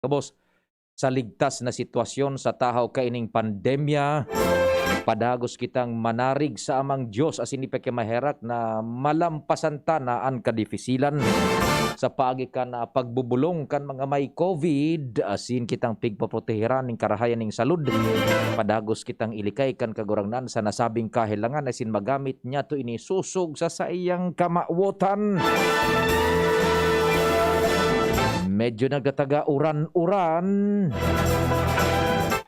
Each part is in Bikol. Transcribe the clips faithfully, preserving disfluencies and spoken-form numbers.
Kabos, sa ligtas na sitwasyon sa tahaw kaining pandemya, padagos kitang manarig sa Amang Dios asin ipakimaherak na malampasan ta na an kadifisilan. Sa paagi kan, ah, pagbubolong kan mga may COVID, asin kitang pigpoproteheran nin karahayan nin salud, padagos kitang ilikay kan Kagurangnan sa nasabing kahelangan asin magamit niyato ini sosog sa saiyang kamawotan. Medyo nagtataga uran-uran.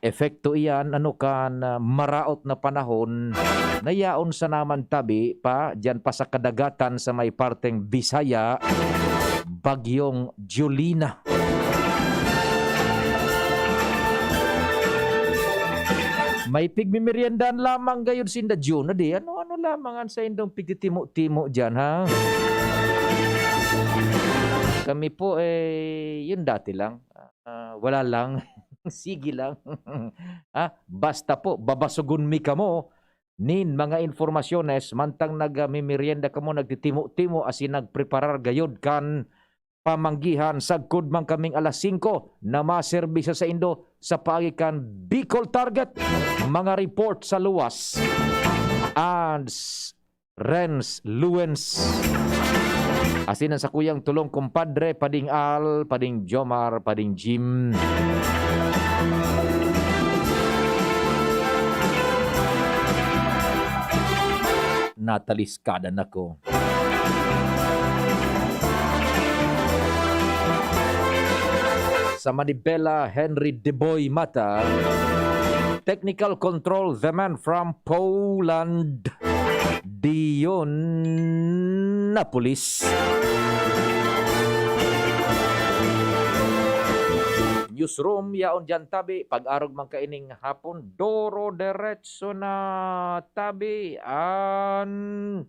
Epekto iyan, ano, kan, ah, maraot na panahon na yaon sana man tabi pa, diyan pa sa kadagatan sa may parteng Bisaya, Bagyong Jolina. May pigmimeriendahan lamang gayud sinda, Jun, na di, ano-ano lamang an saindong pigtitimo-timo diyan, ha? Kami po, eh, yun dati lang. Ah, wala lang. Sige lang. Ah, basta po, babasogon mi kamo nin mga informasyones mantang nagmimerienda kamo, nagtitimo-timo asin nagpreparar gayod kan pamanggihan. Sagkod man kaming alas singko na maserbi sa saindo sa paagi kan Bicol Target, mga report sa luwas. And s-, Renz Luens. Asin ang sakuyang tulong kumpadre, Pading Al, Pading Jomar, Pading Jim. Nataliskada na ko. Sa Manibela, Henry Deboy Mata. Technical control, the man from Poland. Dion Napolis. Newsroom, yaon diyan tabi. Pag-arog man kaining hapon, doro deretso na tabi an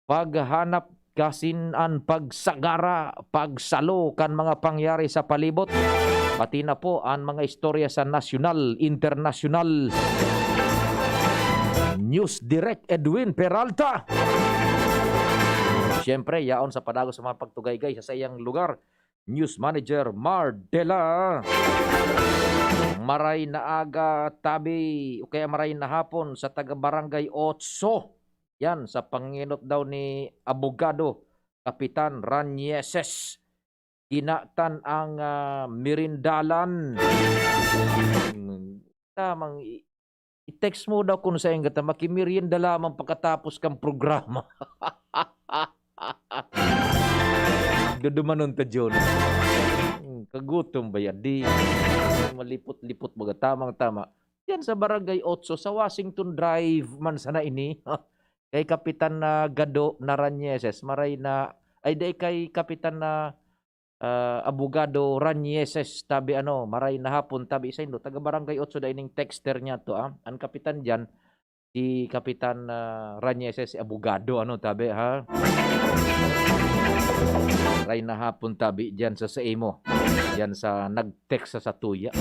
paghanap kasin an pagsagara, pagsalo kan mga pangyari sa palibot, pati na po an mga istorya sa nasyonal, internasyonal. News Direk Edwin Peralta. Siyempre, yaon sa padagos sa mga pagtugaygay sa saiyang lugar, News Manager Mar Dela. Maray na aga tabi o kaya maray na hapon sa taga Barangay Otso. Yan, sa pangenot daw ni Abogado Kapitan Ranieses. Kinatan ang, ah, merindalan. Hmm, tamang i-, i-text mo daw kung saan ka ta, makimerienda lamang pagkatapos kang programa. Dudumanon ta, John. Hmm, kagutom ba yan? Di, malipot-lipot baga. Tamang-tama. Yan sa Barangay Otso, sa Washington Drive man sana ini. Kay Kapitan na Gado Narañeses, maray na, ay, di, kay Kapitan na, ah, Abogado Rañeses, tabi ano, maray na hapon, tabi saindo, taga Barangay Otso da ining texter niya to, ah. Ang kapitan diyan, si Kapitan, ah, Rañeses, si abogado, ano, tabi, ha? Maray na hapon, tabi, diyan sa, sa imo. Diyan sa nag-text sa satuya.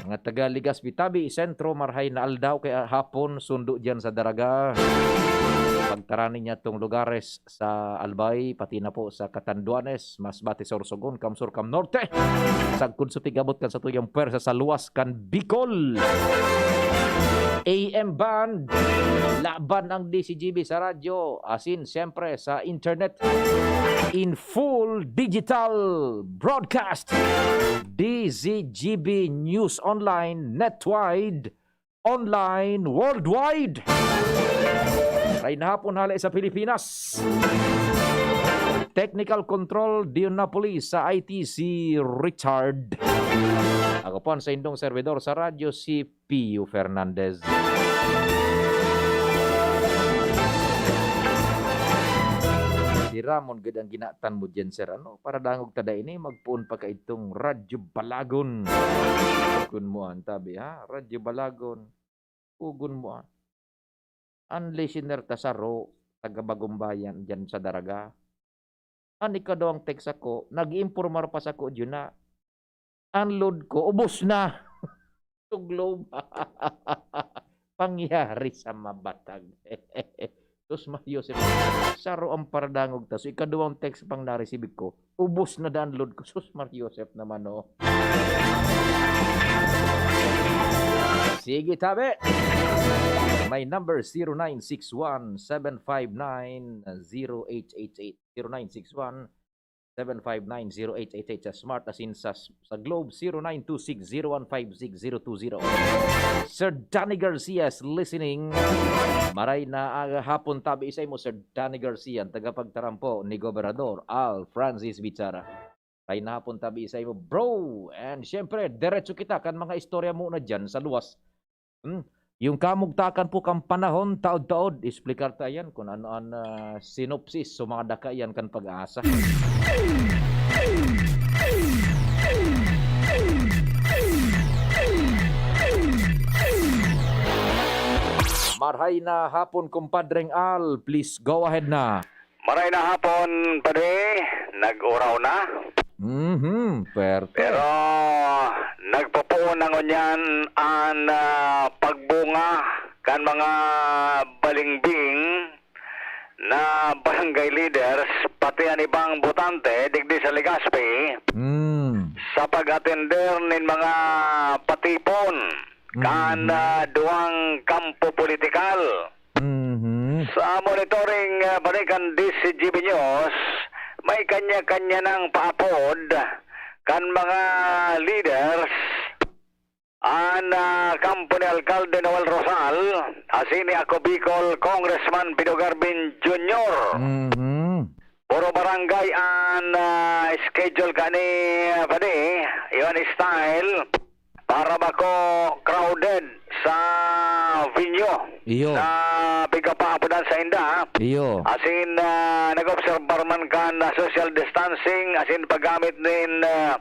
Mga taga Legazpi tabi, sentro, marhay na aldaw, kaya hapon, sundo diyan sa Daraga. Pagtarani niya tong lugares sa Albay, pati na po sa Catanduanes, Masbate, Sorsogon, Kamsur, Kamnorte. Sagkod sa pigabot kan satuyang pwersa sa luwas kan Bicol. A M band, laban ang D Z G B sa radyo, asin siyempre sa internet. In full digital broadcast, D Z G B News Online, netwide, online, worldwide. Maray na hapon, hale sa Pilipinas. Technical control, Dion Napoli, sa I T si Richard. Ako po ang saindong servidor sa radyo, si Pio Fernandez. Si Ramon gid ang ginatan mo diyan, sir. Ano, para dangog ta da ini, magpoon pa ka itong Radyo Balagon. Kun mo an tabi, ha? Radyo Balagon. Ugon mo, ah. Ang listener ta saro, taga Bagumbayan diyan sa Daraga. An ikaduwang text ako, nag-iimpormar pa sako diyon na ang load ko, ubos na. Tuglob. Pangyari sa mabatag. Sus, Mar Joseph. Saro ang paradangog ta. So, ikaduwang text pang na-receive ko. Ubos na download ko. Sus, Mar Joseph naman, oh. Sige, tabi. My number, zero nine six one, seven five nine, zero eight eight eight. Zero nine six one, seven five nine, zero eight eight eight sa Smart, asin sa, sa Globe, zero nine two six, zero one five six, zero two zero. Sir Danny Garcia is listening. Maray na, ah, hapon tabi isay mo, Sir Danny Garcia, ang tagapagtarampo ni Gobernador Al Francis Bichara. Maray na hapon tabi isay mo, bro. And syempre, diretso kita kan mga istorya mo na dyan sa luwas. Hmm. Yung kamugtakan po kan panahon, taod-taod, explicar ta yan kung ano ang, ah, synopsis sa mga daka yan kan Pag-asa. Marhay na hapon, kumpadreng Al. Please, go ahead na. Maray na hapon, padi. Nag-uraw na. Mhm, pwerte. Pero nagpupuon na ngunyan an, ah, pagbunga kan mga balingbing na barangay leaders, pati an ibang botante digdi sa Legazpi, Mm. sa pag-atender nin mga patipon kan, Mhm. ah, duwang kampo politikal. Mhm. Sa monitoring, ah, balikan D C G B News, may kanya-kanya nang paapod kan mga leaders an, ah, kampo ni Alkalde Noel Rosal, asin ni Ako Bicol Congressman Pido Garbin Junior. Mhm. Puro barangay an, ah, schedule kani, ah, padi, iyon style. Para bako crowded sa venue Iyo. na pigkapaapodan sainda. Iyo. Asin, ah, nag-obserbar man kan, ah, social distancing, asin paggamit nin, ah,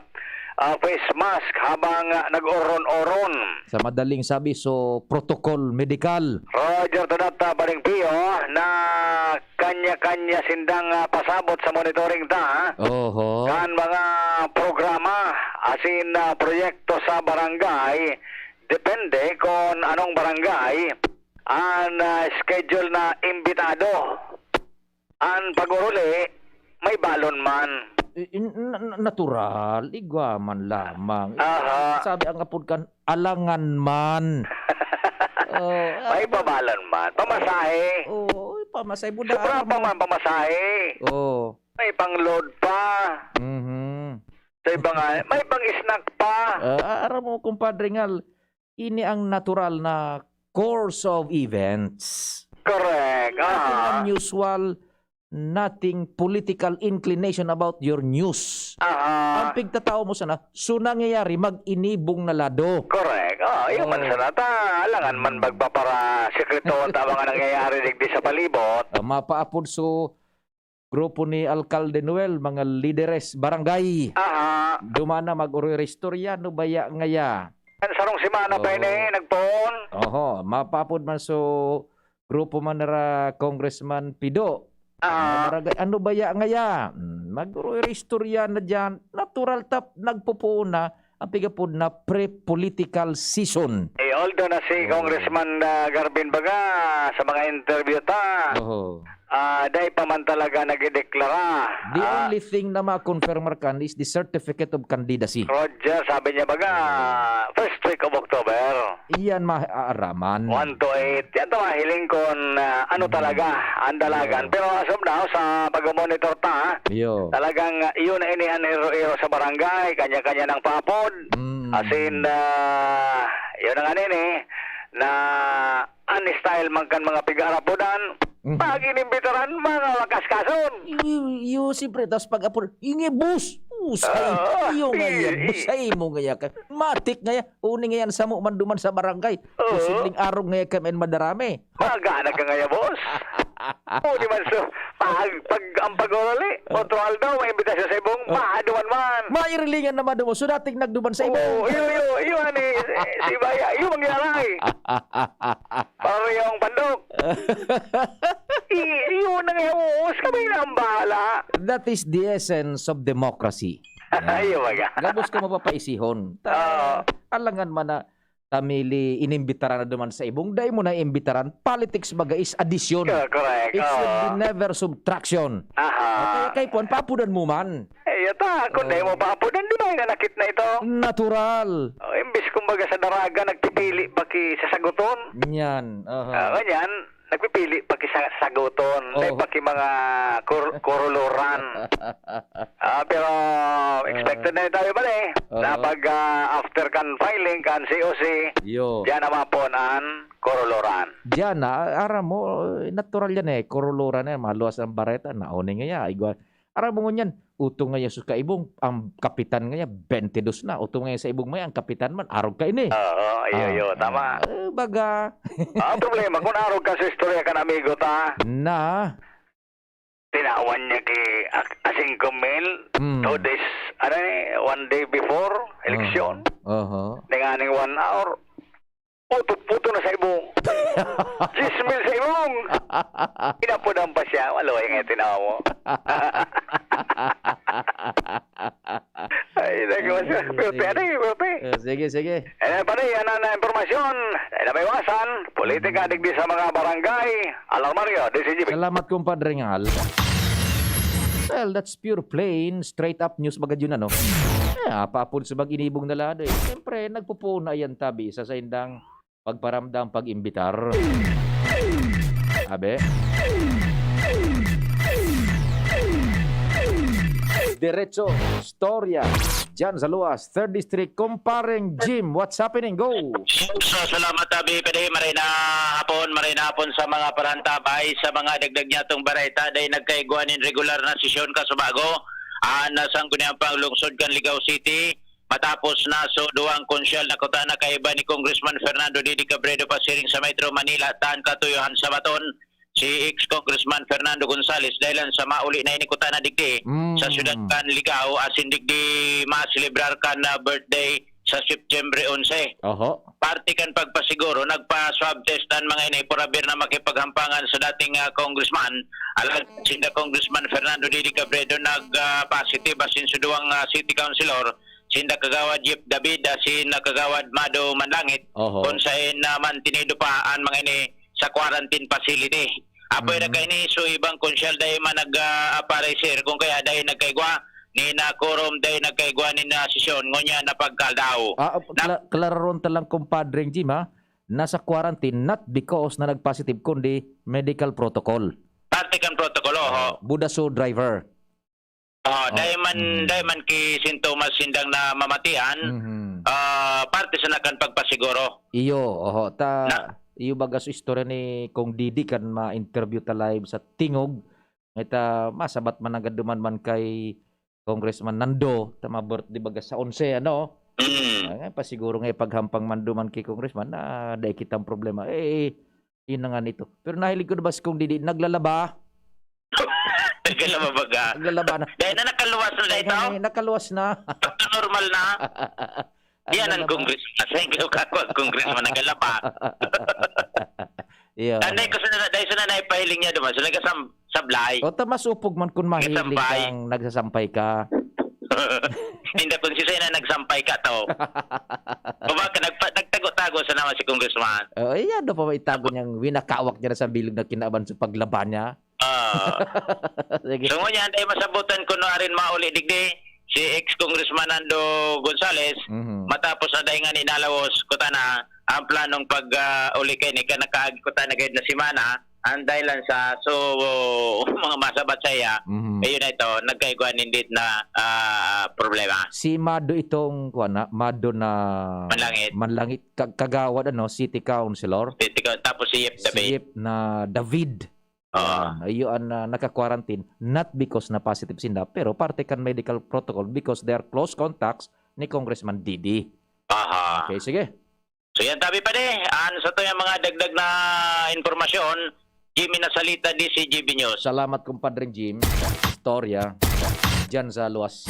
ah, face mask habang, ah, nag-oron-oron. Sa madaling sabi, so, protocol medikal. Roger to that, ah, Paring Pio, na kanya-kanya sindang, ah, pasabot sa monitoring ta, ah. Oho. Kan mga programa, asin, ah, proyekto sa barangay, depende kon anong barangay an, ah, schedule na imbitado. An pag-oruli, may balon man. I-, in-, na-, na-, natural, igwa man lamang. Aha. Sabi ang apod kan, alangan man. Oh, May ano ba? pabalon man. Pamasahe. Oo, pamasahe mo Sobra na pa mo. man pamasahe. Oo. May pang-load pa. Mhm. Sa iba nga, may pang-snack pa. Ah, aram mo, kumpadre Ngal, ini ang natural na course of events. Correct. Nothing Ah. unusual, nothing political inclination about your news. Aha. Ang pigtatao mo sana, so nangyayari, mag-inibong na lado. Correct. Ah, iyo man Oh. sana ta. Alangan man Hmm. magpaparasikreto ta mga nangyayari digdi sa palibot. Ah, mapaapod so grupo ni Alkalde Noel, mga lideres barangay. Aha. Duman na mag-oroy-istorya, no baya ngaya. Kan sarong semana pa Oo. ini, nagpoon. Oho, mapapod man so grupo man nira Congressman Pido. Ah. Mga barangay, ano baya ngaya? Hmm, mag-istorya na diyan. Natural tap, nagpupuon na ang pigapod na pre-political season. Eh, although na si Oo. Congressman, ah, Garvin baga, sa mga interview ta, Oho. ah, dai pa man talaga nagdedeklara. The Ah. only thing na ma-confirm kan is the certificate of candidacy. Roger, sabi niya baga, Oo. first week of October. Iyan maaaraman. One to eight. Yan to mahiling kung, ah, ano Hmm. talaga ang dalagan. Iyo. Pero as of now, sa pag-monitor ta, Iyo. talagang, ah, yun na ini an iro-iro sa barangay, kanya-kanya ng papod. Hmm. As in, ah, yun na nga nini, na an style man kan mga pig-arapodan, Mhm. pag inimbitaran, mga wakaskason. Iyo, iyo, siyempre, tas pag-apod, "Ingi, boss!" Usay, Oo. iyo nga yan, Eh, eh. usay mo nga yan. Matik nga yan. Uni nga yan, samo man duman sa barangay. Oo. Posibleng arog nga yan kami madarami. Magana ka ngaya, boss. Uni man, so, pag, pag, ang pag-orali, Oo. otro aldaw, may imbitasyon sa ibong, Oo. maduman man. Mairilingan na maduman. So, dating nagduman sa ibong. Oo, iyo, iyo, iyo, ani, si, si Baya, iyo, mangyari. Parehong pandok. I-, iyo na nga, boss. Kami na ang bahala. That is the essence of democracy. Yan. Iyo, baga. Gabos ka mapapaisihon. Ta-, Oo. alangan man na ta mili inimbitaran na duman sa ibong, dai mo na iimbitaran. Politics baga is addition. Yeah, correct. It should be Oo. never subtraction. O, Aha. kaya kay Puan, paapodan mo man. Eh, yata, kung Oo. dai mo paapodan, di ba nga nakit na ito? Natural. Oh, imbis kumbaga sa daraga, nagpipili pa ki sasaguton. Yan. Ah, Aha. ganyan, nagpipili pa ki sa saguton. Dai Oo. pa ki mga kur- kuruluran. Ah, pero expected na tayo pala eh. Oo. Na pag ah, after kan filing, kan C O C, Yo. diyan naman po ang kuruluran. Diyan na, aram mo, natural yan eh. Kuruluran na yan, maluwas ang bareta, nauni nga ya. Igwa, aram mo ngunyan, utong nga yan sa kaibong, ang kapitan nga yan, twenty-two na. Utong nga yan sa ibong may, ang kapitan man, arog ka ini. Oo, iyo, Ah, iyo, tama. ah, baga. Ah, ang problema, kung arog ka sa istorya kan amigo ta, Na. tinawan niya ki a, a singko mil, Mm. two days, ano eh, one day before election. Oho. Di nga ning one hour, puto-puto na sa ibong. Diyes mil sa ibong. Pinapudan pa siya. Walo yung nga tinawa mo. Ay, nagkawa siya. Ay, Pwerte, sige. ano eh, pwerte. Eh, sige, sige. Eh, pare, yan na, na impormasyon. Eh, na maiwasan. Politika digdi sa mga barangay. Alarmario, D C G B. Salamat, kumpadre Ngal. Well, that's pure plain, straight up news baga yun, ano? Eh, apapod sa mag-inibong na lado eh. Siyempre, nagpupuon na yan tabi sa saindang pagparamdam, pag-imbitar. Abe? Diretso, storya. Diyan sa luwas, third District, kumpareng Jim, what's happening? Go! So, salamat, Abi. Pwede, maray na hapon, maray na hapon sa mga parantabay, sa mga dagdag niya itong bareta, dahil nagkaigwa nin regular na sesyon kasubago, ah, na sangguniang panglungsod kan Ligao City, matapos na so duwang konsyal na kuta na kaiba ni Congressman Fernando Didi Cabredo pasiring sa Metro Manila, tan katuyohan sa baton, si ex-Congressman Fernando Gonzales, dahil lang sa mauli na ini kuta na digdi, Mm. sa syudad kan Ligao, asin digdi maselebrar kan, ah, birthday sa September onse. Oho. Parte kan pagpasiguro, nagpa-swab test an mga ini, por haber na makipaghampangan sa dating, ah, congressman. Alagad sinda Congressman Fernando Didi Cabredo nag, ah, positive asin sa duwang, ah, city councilor, sinda Kagawad Jeff David asin, ah, Kagawad Mado Manlangit, Oho. kung saen na mantinido pa an mga ini sa quarantine facility. Apoy Mhm. na kaini, so ibang konsyal dai man nag, ah, aparecer, kung kaya dai nagkaigwa, ni na quorum dai nagkaigwa ni na sesyon, ngunyan na pagkaldaw. Ah, ah, kla- klararon ta lang, kumpadreng Jim, ha? Nasa quarantine, not because na nag-positive, kundi medical protocol. Parte kan protocol, oho. Budaso driver. Ah, Oh, dai man, mm. dai man ki sintomas sindang namamatian, Mhm. ah, parte sana kan pagpasiguro. Iyo, oho. Ta, Na- iyo baga sa istorya ni Kong Didi kan ma-interview ta live sa Tingog. Ita, masabat man nanggad duman man kay Congressman Nando, ta ma-birthday baga sa onse, ano? Mm. Ah, nga, pasiguro nga ipaghampang man duman kay Congressman na dai kitang problema. Eh, yun na nga nito. Pero nahilig ko na ba si Kong Didi, naglalaba? Naglalaba baga. Naglalaba na. Dahil na nakaluwas na dahil tao. Ay, nakaluwas na. Normal na. Yan ang Naglalaba. Congressman. Thank you, kako, Congressman, naglalaba. Iyo. Tanday ko sa na, dahil sa nanay pahiling niya duman. So, nagkasam-, sablay. O, ta mas upog man kung mahilig Nagsasampay. kang nagsasampay ka. Hindi, kung si Sena nagsampay ka to. Baba ka, nagpa-, nagtago-tago sa naman si Congressman. O, eh, ano pa ba itago niyang winakawak niya na sa bilog na kinaban sa paglaba niya? Ah. Sige. So, ngunyan, dahil masabutan ko no arin mauli digdi, si ex-Congressman Nando Gonzales, Mhm. matapos na dahil nga ninalawos, kuta na, ang planong pag, ah, uli kay ni, ka nakaagi kuta na gayud na semana, ang dahil lang sa, so, mga masabat sa iya, Mhm. ayun na ito, nagkaigwa nindit na, ah, problema. Si Mado itong, kuwan na, Mado na Manlangit. Manlangit, ka- kagawad, ano, city councilor. Titikaw, tapos si Yep Si David. Yep na David. Ah. Yan. Iyo ang, ah, naka-quarantine, not because na positive sinda, pero parte kan medical protocol because they are close contacts ni Congressman Didi. Aha. Okay, sige. So yan, tabi pa di. Ano sa to yung mga dagdag na impormasyon? Jimmy Nasalita, D C G B News. Salamat, kumpadreng Jim. Istorya. Diyan sa luwas.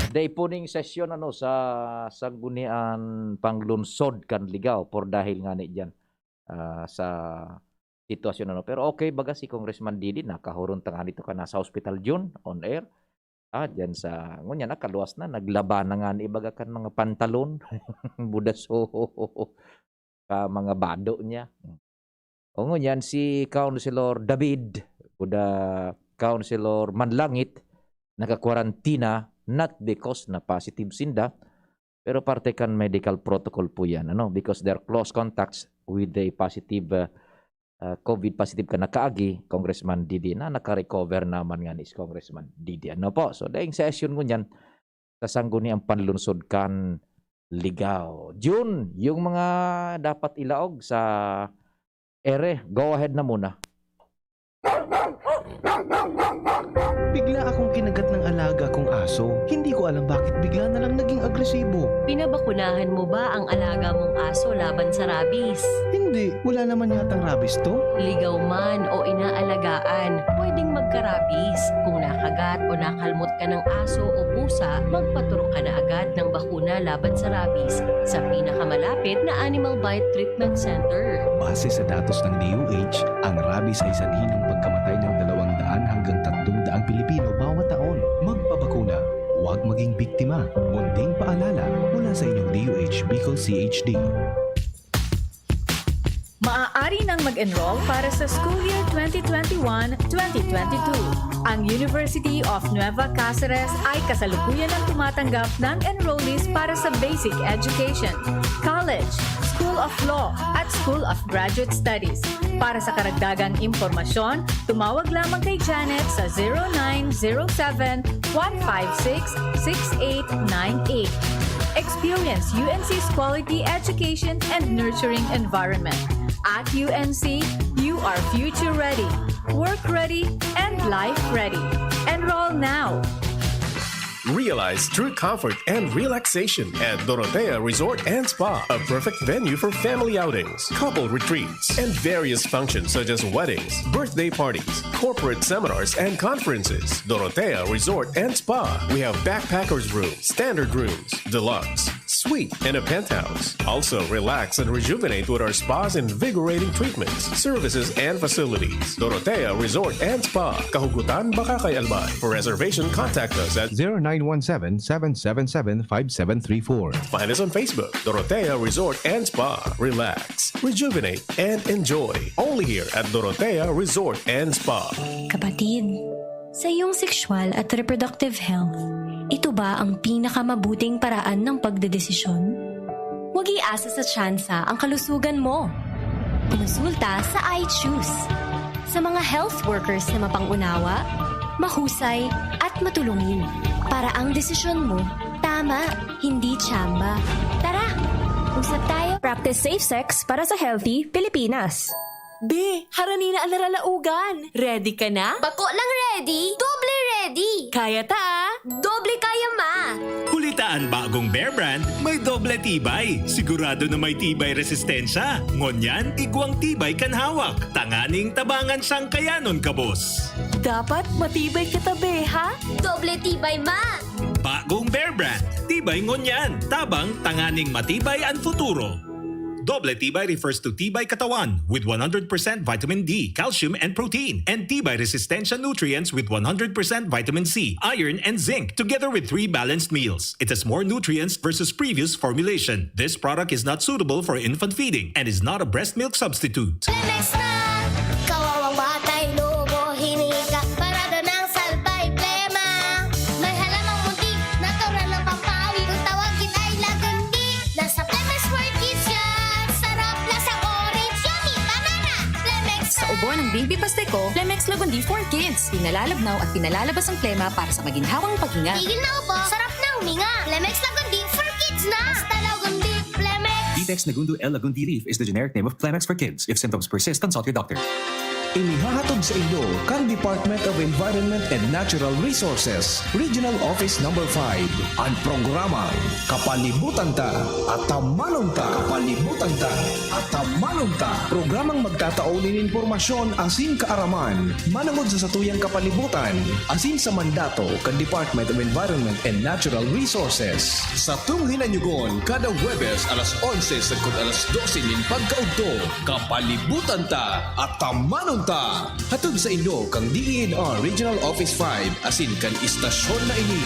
Day puning sesyon, ano, sa Sanggunian Panglunsod kan Ligao por dahil nga ni diyan, ah, sa sitwasyon, ano. Pero okay, baga si Congressman Didi, nakahuron ta nga nito ka nasa hospital, Jun, on air. Ah, diyan sa, ngunyan, ah, kaluwas na, naglaba na nga ni ibaga kan mga pantalon, budaso, ka mga bado niya. O ngunyan, si Councilor David, kuda Councilor Manlangit, nakakwarantina, not because na positive sinda, pero parte kan medical protocol po yan, ano, because they're close contacts with a positive, uh, uh, COVID positive ka nakaagi, Congressman Didi, na naka-recover naman nga ni si Congressman Didi. Ano po? So, daing session ngunyan, sa sangguniang panlunsod kan Ligao. Jun, yung mga dapat ilaog sa ere, go ahead na muna. Bigla akong kinagat ng alaga kong aso. Hindi ko alam bakit bigla na lang naging agresibo. Pinabakunahan mo ba ang alaga mong aso laban sa rabies? Hindi, wala naman yatang rabies to. Ligaw man o inaalagaan, pwedeng magka-rabies. Kung nakagat o nakalmot ka ng aso o pusa, magpaturok ka na agad ng bakuna laban sa rabies sa pinakamalapit na Animal Bite Treatment Center. Base sa datos ng D O H, ang rabies ay sanhi ng pagkamatay ng dalawang daan hanggang tatlong daang Pilipino bawat taon. Magpabakuna, huwag maging biktima. Munting paalala mula sa inyong D O H Bicol C H D. Maaari nang mag-enroll para sa school year twenty twenty-one, twenty twenty-two. Ang University of Nueva Cáceres ay kasalukuyan ng tumatanggap ng enrollees para sa basic education, college, School of Law, at School of Graduate Studies. Para sa karagdagang impormasyon, tumawag lamang kay Janet sa zero nine zero seven, one five six, six eight nine eight. Experience U N C's quality education and nurturing environment. At U N C, you are future ready, work ready, and life ready. Enroll now! Realize true comfort and relaxation at Dorotea Resort and Spa, a perfect venue for family outings, couple retreats, and various functions such as weddings, birthday parties, corporate seminars, and conferences. Dorotea Resort and Spa. We have backpackers room, standard rooms, deluxe, suite, and a penthouse. Also, relax and rejuvenate with our spa's invigorating treatments, services, and facilities. Dorotea Resort and Spa, Kahugutan, Bacacay, Albay. For reservation, contact us at zero nine one seven, seven seven seven, five seven three four. Find us on Facebook, Dorotea Resort and Spa. Relax, rejuvenate, and enjoy. Only here at Dorotea Resort and Spa. Kapatid, sa iyong sexual at reproductive health, ito ba ang pinakamabuting paraan ng pagdedesisyon? Huwag iasa sa tsansa ang kalusugan mo. Kumonsulta sa I Choose. Sa mga health workers na mapang-unawa, mahusay, at matulungin. Para ang desisyon mo, tama, hindi tsamba. Tara, usap tayo. Practice safe sex para sa healthy Pilipinas. Be, harani na ang naralaogan. Ready ka na? Bako lang ready, doble ready. Kaya ta, ah. Doble kaya, ma. Hulita an bagong Bear Brand, may doble tibay. Sigurado na may tibay resistensya. Ngunyan, igwang tibay kan hawak. Tanganing tabangan siyang kayanon, kabos. Dapat matibay kita, be, ha? Doble tibay, ma. Bagong Bear Brand, tibay ngunyan. Tabang, tanganing matibay an futuro. Doble tibay refers to tibay katawan with one hundred percent vitamin D, calcium, and protein, and tibay resistensya nutrients with one hundred percent vitamin C, iron, and zinc, together with three balanced meals. It has more nutrients versus previous formulation. This product is not suitable for infant feeding and is not a breast milk substitute. Lemex na! Kawawang batay, lobo, hinika, parada ng salbay, plema. May halamang muntik, natural na pampawi. Kung tawagin ay lagundi, nasa Lemex for Kids yan. Sarap, lasang orange, yummy, banana. Lemex Sa ubo ng Baby Pasteco, Lemex Lagundi for Kids. Pinalalabnaw at pinalalabas ang plema para sa maginhawang paghinga. Tigil na ubo, sarap na huminga. Lemex Lagundi for Kids na. Basta Lagundi, Lemex. Detex Nagundo L. Lagundi Leaf is the generic name of Clemex for kids. If symptoms persist, consult your doctor. Inihahatod sa inyo kan Department of Environment and Natural Resources, Regional Office Number five, an programang Kapalibutan Ta, Atamanon Ta. Kapalibutan Ta, Atamanon Ta. Programang magtatao nin impormasyon asin kaaraman manongod sa satuyang kapalibutan asin sa mandato kan Department of Environment and Natural Resources. Satong hinanyugon kada Huwebes alas onse sagkod alas dose nin pagkaudto. Kapalibutan Ta, Atamanon Ta, hatod saindo kan D E N R Regional Office five asin kan istasyon na ini.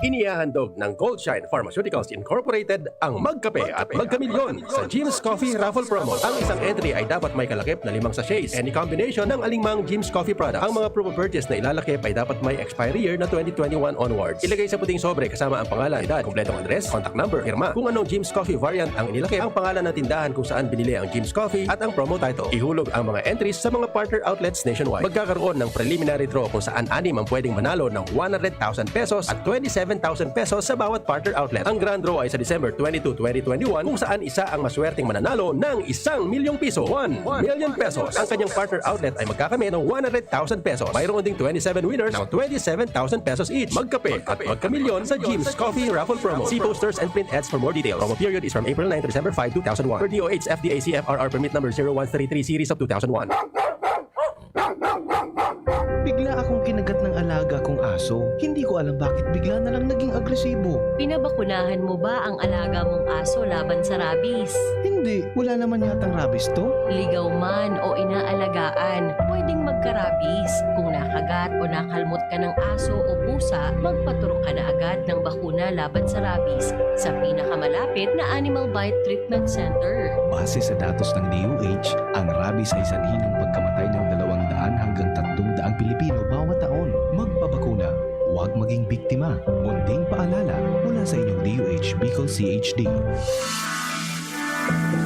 Inihahandog ng Goldshine Pharmaceuticals Incorporated ang Magkape at Magkamilyon sa Jim's Coffee Raffle Promo. Ang isang entry ay dapat may kalakip na limang sachets, any combination ng alingmang Jim's Coffee product. Ang mga proof of purchase na ilalakip ay dapat may expiry year na twenty twenty-one onwards. Ilagay sa puting sobre kasama ang pangalan, edad, kompletong address, contact number, pirma. Kung anong Jim's Coffee variant ang inilakip, ang pangalan ng tindahan kung saan binili ang Jim's Coffee at ang promo title. Ihulog ang mga entries sa mga partner outlets nationwide. Magkakaroon ng preliminary draw kung saan anim ang pwedeng manalo ng one hundred thousand pesos at twenty-seven thousand pesos sa bawat partner outlet. Ang grand draw ay sa December twenty-two, twenty twenty-one, kung saan isa ang maswerteng mananalo ng isang milyong piso, one million pesos. Ang kanyang partner outlet ay magkakamit ng one hundred thousand pesos. Mayroon ding twenty-seven winners ng twenty-seven thousand pesos each. Magkape at magkamilyon sa Jim's Coffee Raffle Promo. See posters and print ads for more details. Promo period is from April nine to December five, two thousand one. Per D O H F D A C F R R permit number zero one three three series of two thousand one. Bigla akong kinagat ng alaga kong aso. Hindi ko alam bakit bigla na lang naging agresibo. Pinabakunahan mo ba ang alaga mong aso laban sa rabies? Hindi, wala naman yatang rabies to. Ligaw man o inaalagaan, pwedeng magka-rabies. Kung nakagat o nakalmot ka ng aso o pusa, magpaturok ka na agad ng bakuna laban sa rabies sa pinakamalapit na Animal Bite Treatment Center. Base sa datos ng D O H, ang rabies ay sanhi ng pagkamatay ng dalawang daan hanggang tatlong daang Pilipino bawat taon. Magpabakuna, huwag maging biktima. Munting paalala mula sa inyong D O H Bicol C H D.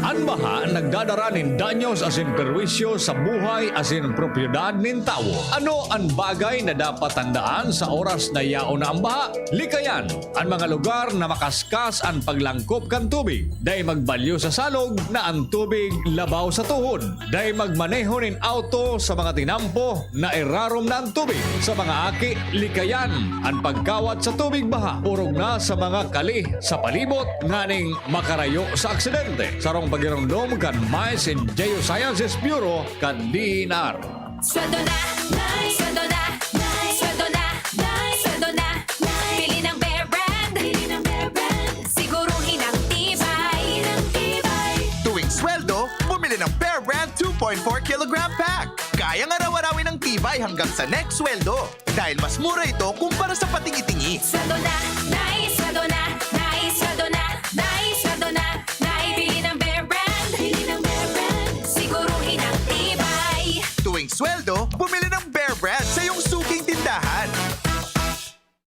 An baha nagdadara nin danyos asin perwisyo sa buhay asin propiedad nin tawo. Ano an bagay na dapat tandaan sa oras na yaon na an baha? Likayan an mga lugar na makaskas an paglangkop kan tubig. Dai magbalyo sa salog na an tubig labaw sa tuhod. Dai magmaneho nin auto sa mga tinampo na irarom na an tubig. Sa mga aki, likayan an pagkawat sa tubig baha, orog na sa mga kali sa palibot nganing makarayo sa aksidente. Sarong pagiromdom kan Mines and Geosciences Bureau kan D E N R. Sweldo na, Nay! Sweldo na, Nay! Sweldo na, Nay! Sweldo na, Nay! Bili ng Bear Brand! Bili ng Bear Brand! Siguruhin ang tibay! Ang tibay! Tuwing sweldo, bumili ng Bear Brand two point four kilogram pack. Kayang araw-arawin ang tibay hanggang sa next sweldo. Dahil mas mura ito kumpara sa patingi-tingi. Sweldo na, Nay! Sweldo na, Nay! Sweldo na, Nay! Sweldo na, Nay! Bili ng Bear Brand! Bili ng Bear Brand! Siguruhin ang tibay! Tuwing sweldo, bumili ng Bear Brand sa iyong suking tindahan.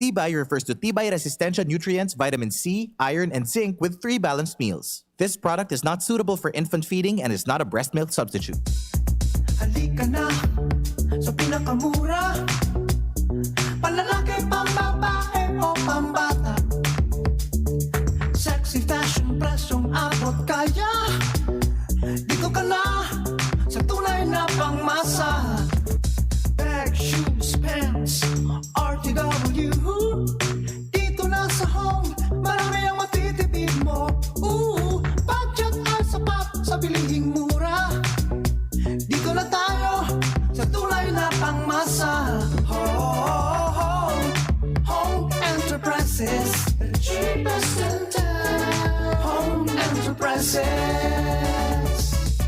Tibay refers to tibay resistensya nutrients, vitamin C, iron, and zinc with three balanced meals. This product is not suitable for infant feeding and is not a breast milk substitute. Halika na sa pinakamura. Panlalaki, pambabae o pambata. Sexy fashion, presyong abot kaya. Dito ka na sa tunay na pangmasa. Bag, shoes, pants, R T W. Dito na sa Home, marami ang matitipid mo. Ooh, budget ay sapat sa bilihing mura. Dito na tayo sa tunay na pangmasa. Home, Home Enterprises, the cheapest in town. Home Enterprises.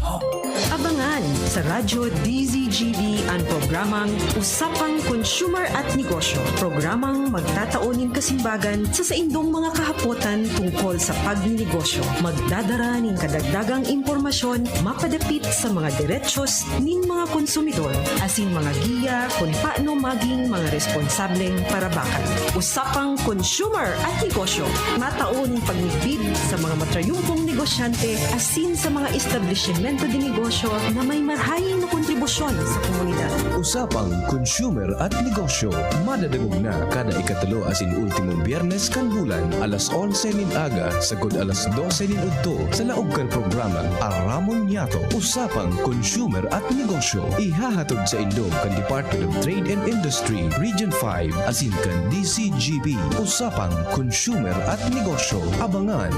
Home. Abangan sa Radyo D Z G B an programang Usapang Consumer at Negosyo. Programang magtatao nin kasimbagan sa saindong mga kahapotan tungkol sa pagninegosyo. Magdadara nin kadagdagang impormasyon mapadapit sa mga derechos nin mga konsumidor, asin mga giya kun paano maging mga responsableng parabakan. Usapang Consumer at Negosyo. Matao nin pagmidbid sa mga matrayumpong negosyante asin sa mga establisimento de negosyo na may marahay na kontribusyon sa komunidad. Usapang Consumer at Negosyo, madadangog na kada ikatulo asin ultimong Biyernes kan bulan, alas onse nin aga sagkod alas dose nin udto, sa laog kan programang Aramon Niyato, Usapang Consumer at Negosyo. Ihahatod saindo kan Department of Trade and Industry, Region five, asin kan D Z G B, Usapang Consumer at Negosyo. Abangan!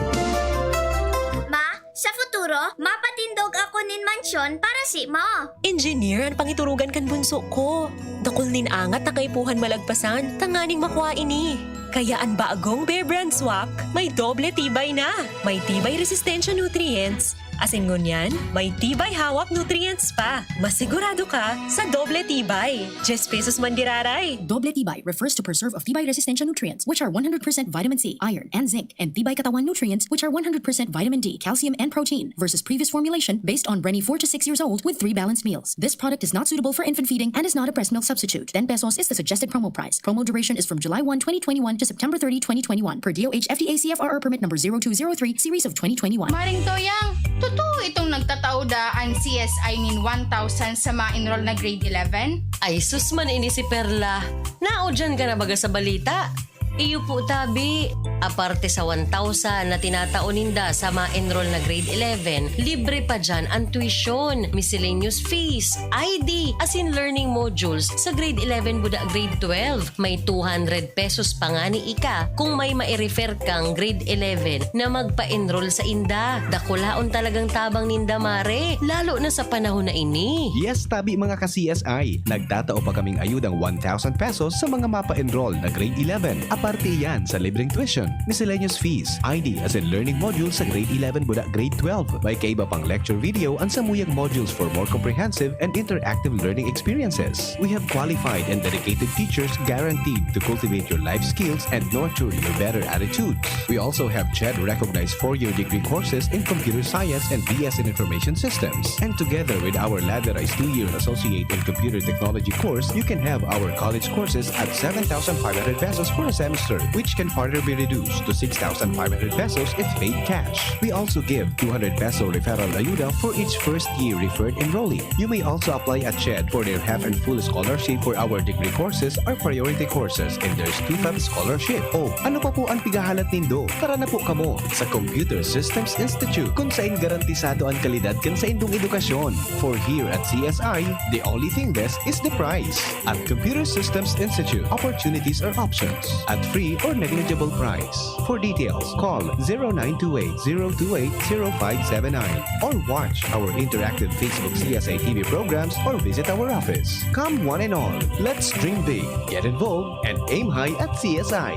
Ma, sa futuro, mapatindog ako nin mansyon para simo. Engineer an pangiturugan kan bunso ko. Dakul nin angat na kaipuhan malagpasan tanganing makua ini. Kaya an bagong Bear Brand Swak may doble tibay na. May tibay resistensya nutrients, asin ngunyan, may tibay hawak nutrients pa. Masigurado ka sa doble tibay. Diyes pesos man giraray. Doble tibay refers to preserve of tibay resistensya nutrients, which are one hundred percent vitamin C, iron, and zinc, and tibay katawan nutrients, which are one hundred percent vitamin D, calcium, and protein, versus previous formulation based on Brenny four to six years old with three balanced meals. This product is not suitable for infant feeding and is not a breast milk substitute. Ten pesos is the suggested promo price. Promo duration is from July one, twenty twenty-one to September thirty, twenty twenty-one, per D O H F D A C F R R permit number zero two zero three, series of twenty twenty-one. Maring Toyang, totoo itong nagtatao da an C S I nin one thousand sa ma-enroll na grade eleven? Ay, sus man ini si Perla. Naudyan ka na baga sa balita? Iyo po, tabi. Aparte sa one thousand na tinatao ninda sa ma-enroll na grade eleven, libre pa dyan ang tuition, miscellaneous fees, I D, asin learning modules sa grade eleven buda grade twelve. May two hundred pesos pa ngani ika kung may mai-refer kang grade eleven na magpa-enroll sa inda. Dakulaon talagang tabang ninda, mare, lalo na sa panahon na ini. Yes, tabi, mga ka-C S I. Nagtatao pa kaming ayudang one thousand pesos sa mga mapa-enroll na grade eleven. Aparte iyan sa libreng tuition, miscellaneous fees, I D asin learning modules sa grade eleven buda grade twelve. May kaiba pang lecture video an samuyang modules for more comprehensive and interactive learning experiences. We have qualified and dedicated teachers guaranteed to cultivate your life skills and nurture your better attitudes. We also have CHED recognized four-year degree courses in computer science and B S in information systems. And together with our ladderized two-year associate in computer technology course, you can have our college courses at seven thousand five hundred pesos for a semester, which can further be reduced to six thousand five hundred pesos if paid cash. We also give two hundred peso referral ayuda for each first year referred enrollee. You may also apply at CHED for their half and full scholarship for our degree courses or priority courses, and there's two-fifths scholarship. Oh, ano pa po ang pighahalat nindo? Tara na po kamo sa Computer Systems Institute, kung sain garantisado ang kalidad kan saindong edukasyon. For here at C S I, the only thing best is the price. At Computer Systems Institute, opportunities are options at free or negligible price. For details, call zero nine two eight, zero two eight, zero five seven nine or watch our interactive Facebook C S I T V programs or visit our office. Come one and all, let's dream big, get involved, and aim high at C S I.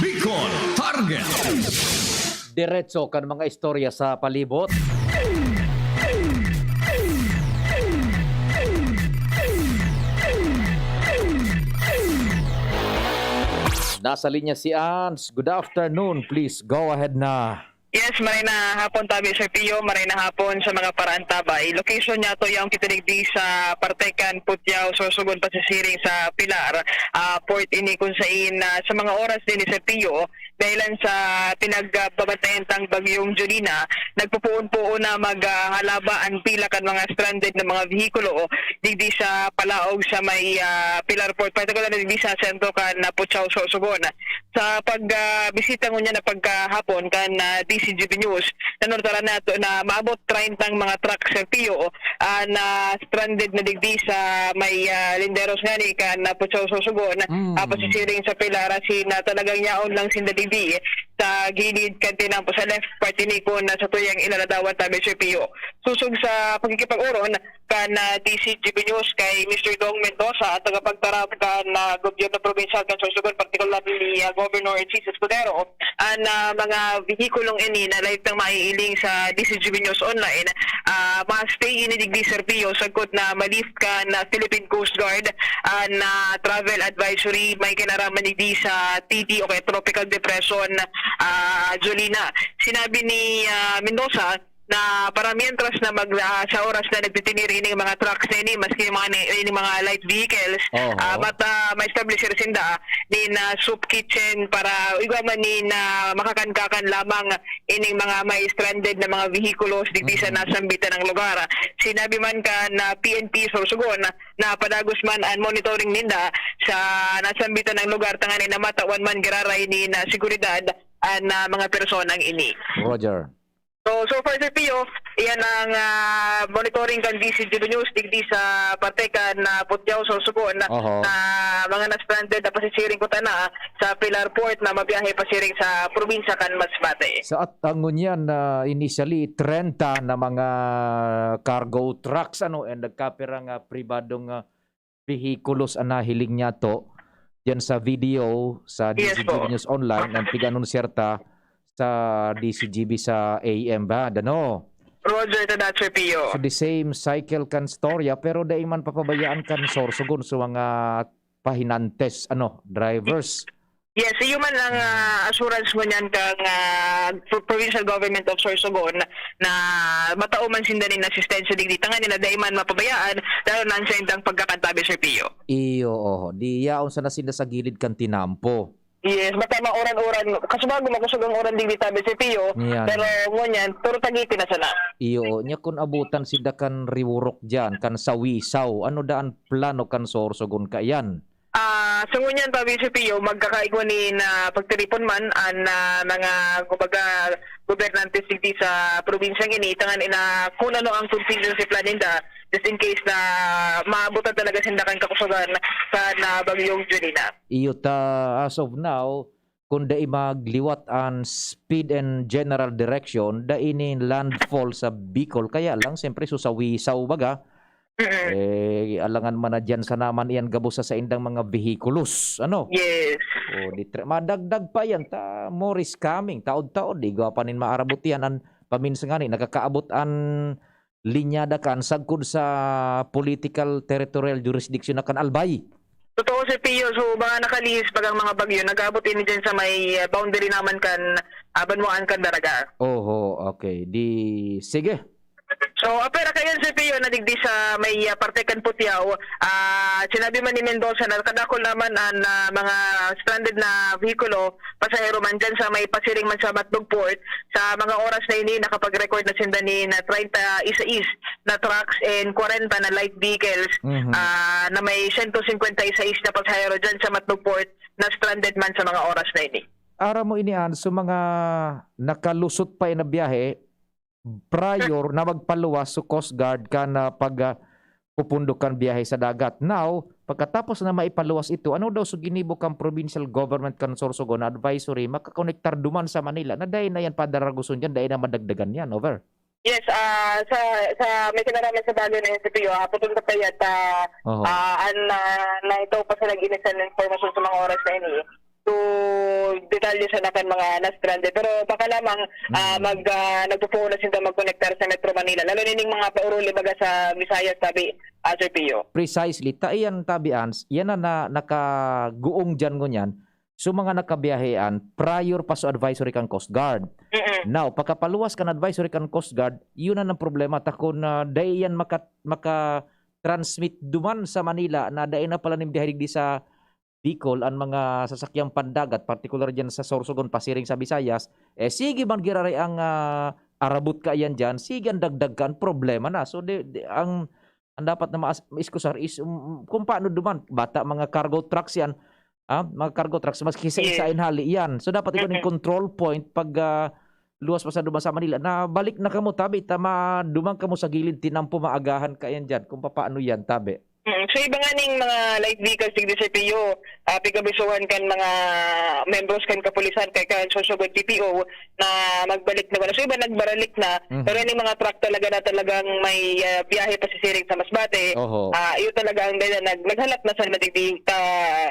Bicol Target. Diretso kan mga istorya sa palibot. Nasa linya si Ans. Good afternoon. Please go ahead na. Yes, maray na hapon, tabi, Sir Pio. Maray na hapon sa mga paraantabay. Location niya to yung kita digdi sa parte kan Putiao, Sorsogon, pasisiring sa Pilar. Ah, port ini kung sain, ah, sa mga oras din ni Sir Pio, dahilan sa pinagbabantayan tang Bagyong Jolina, nagpupuon-puon na maghalaba an pila kan mga stranded na mga vehikulo digdi sa palaog sa may, ah, Pilar Port, partikular na digdi sa sentro kan, ah, Putiao, Sorsogon. Sa pag, ah, bisita ngunyan na pagkahapon kan, ah, D C G B News, nanurtaran nato na maabot treyntang mga truck, Sir Pio, ah, na stranded na digdi sa may, ah, linderos ngani kan, ah, Putiao, Sorsogon, Mm. ah, pasisiring sa Pilar, asin na talagang yaon lang sinda digdi sa gilid kan tinampo sa left part ini kun, ah, sa tuyang ilaladawan ta, Sir Pio. Susog sa pakikipag-oron kan, ah, D C G B News kay Mister Dong Mendoza, ang tagapagtaram kan, ah, gobyerno probinsyal kan Sorsogon, partikular ni, ah, Governor Jesus Escudero, an, ah, mga vehikulong ini na live nang maiiling sa D C G B News Online, ah, ma-stay ini digdi, Sir Pio, sagkod na ma-lift kan, ah, Philippine Coast Guard an, ah, travel advisory may kinaraman digdi sa T D o kaya Tropical Depression, ah, Jolina. Sinabi ni, ah, Mendoza, na para mientras na mag-, ah, sa oras na nagtitinir ining mga trucks na ini, maski mga ni-, ining mga light vehicles, Oo. ah, mat-, ah, ma-establisher sinda nin, ah, soup kitchen para igwa man nin, ah, makakan-kakan lamang ining mga may stranded na mga vehikulos digdi sa Mm. nasambitan ng lugar. Sinabi man kan, ah, P N P Sorsogon na padagos man an monitoring ninda sa nasambitan ng lugar tanganing na matawan man giraray nin, ah, seguridad an, ah, mga personang ini. Roger. So, so far, Sir Pio, iyan ang, ah, monitoring kan D C G B News digdi sa parte kan, ah, Putiao, Sorsogon, Oho. na mga na-stranded na pasisiring kuta na sa Pilar Port na mabiyahe pasiring sa probinsya kan Masbate. Sa at ang ngunyan na initially, trenta na mga cargo trucks, ano, and nagkapira nga pribadong, ah, vehikulos an nahiling niyato diyan sa video sa Yes po. D Z G B News Online, ang pig-anunsiyar ta sa D Z G B sa A M ba? Dano? Roger, tada, Sir Pio. So, the same cycle kan storya, pero dai man papabayaan kan Sorsogon sa mga pahinantes, ano, drivers. Yes, iyo man ang, ah, assurance mo niyan kang, ah, pro-, Provincial Government of Sorsogon na matao man sinda nin asistensya digdi, tanganing dai man mapabayaan, lalo na sa indang pagkakantabi, Sir Pio. Iyo, oho. Di yaon sana sinda sa gilid kan tinampo. Yes, baka mauran-uran. Kasubago, makusog ang uran digdi tabi, Sir Pio. Yan. Pero ngunyan, puro tagiti na sana. Iyo, nya kun abutan sinda kan riwurok diyan, kan sawisaw, ano daan plano kan Sorsogon kaiyan? Ah, so ngunyan, tabi, Sir Pio, magkakaigwa nin, ah, pagtiripon man an, ah, mga, kumbaga, gobernantes digdi sa probinsyang ini, tanganing kun ano ang contingency plan ninda, just in case na maabutan talaga sinda kan kakusugan sa na bagyong Jolina. Iyo ta, as of now, kung dai magliwat an speed and general direction, dai ni landfall sa Bicol. Kaya lang, siyempre, susawisaw baga. Mm-mm. Eh, alangan man na diyan sa naman iyan gabos sa saindang mga vehikulos, ano? Yes. O, di tra-, madagdag pa yan, ta, more is coming. Taod-taod, igwa pa nin maarabot yan. An paminsan ngani, nakakaabot an linyada kan sagkod sa political territorial jurisdiction na kan Albay. Totoo, Sir Pio. So, mga nakalihis pag ang mga bagyo, nag-aabot ini dyan sa may, ah, boundary naman kan, ah, banwaan kan Daraga. Oho, okay. Di, sige. So, ah, pero kayan, Sir Pio, na digdi sa may, ah, parte kan Putiao, ah, sinabi man ni Mendoza na kadakol naman ang, ah, mga stranded na vehikulo, pasahero man dyan sa may pasiring man sa Matbog Port, sa mga oras na ini, nakapag-record na sinda ni na treinta y seis na trucks and kwarenta na light vehicles, Mhm. ah, na may sento singkwenta y seis na pasahero dyan sa Matbog Port na stranded man sa mga oras na ini. Aram mo ini, An, so mga nakalusot pa na biyahe, prior na magpaluwas so Coast Guard kan, ah, pag, ah, pupundok kan biyahe sa dagat. Now, pagkatapos na maipaluwas ito, ano daw so ginibo kan provincial government kan Sorsogon na advisory, makakonektar duman sa Manila, na dai na yan padaraguson diyan, dai na madagdagan yan, over. Yes, ah, sa, sa may kinaraman sa bagay na yan, Sir Pio, ah, putol na pa yan, ah, Oho. ah, an, ah, na ito pa sa nag-initial na impormasyon sa mga oras na ini. So, detalye sa nakan mga na-stranded. Pero baka lamang, ah, Mm. mag, ah, nagpupuon na sinda magkonektar sa Metro Manila. Lalo na ning mga pauruli baga sa Visayas, tabi, ah, Sir Pio. Precisely. Ta iyan, tabi, Ans, yan na, na nakaguong diyan ngunyan. So, mga nakabiyahean, prior pa sa advisory kan Coast Guard. Mm-mm. Now, pagkapaluwas kan advisory kan Coast Guard, yun na ang problema. Ta kun, ah, dai yan maka-, maka-transmit duman sa Manila na dai na pala nin biyahe digdi sa Bicol, an mga sasakyang pandagat, partikular diyan sa Sorsogon, pasiring sa Visayas, eh, sige man giraray ang, ah, arabot kaiyan diyan, sige ang dagdag kan, problema na. So, di, di, ang, ang dapat na maas-, maiskusar is, um, kung paano duman, bata mga cargo trucks yan, ah, mga cargo trucks, maski sa Yes. isa in hali yan. So, dapat ikaw ning Mm-mm. control point pag, ah, luwas pa sa duman sa Manila, na balik na kamo, tabi, ta ma-, duman kamo sa gilid, tinampo, maagahan kaiyan diyan, kung papaano yan, tabi. Mm, so, iba nga ning mga light vehicles, digdi, Sir Pio, ah, pig-abisohan kan mga membros kan kapulisan, kay kan Sorsogon P P O, na magbalik na wala. So, iba nagbaralik na, Mhm. pero ning mga truck talaga na talagang may, ah, biyahe pasisiring sa Masbate, Oho. ah, iyo talaga ang dala, nag-, naghalat na sa digdi, ta-,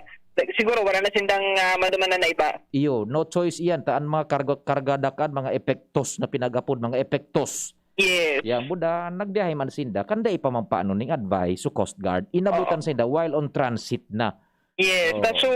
siguro wala na sindang, ah, madumanan na iba. Iyo, no choice iyan, ta an mga kargo, karga dakan, mga epektos na pinag-apod, mga epektos. Yes. Yan, buda, nagbiyahe man sinda, kan dai pa man paano ning advice so Coast Guard. Inabutan Oo. sinda while on transit na. Yes. Oo. Ta so,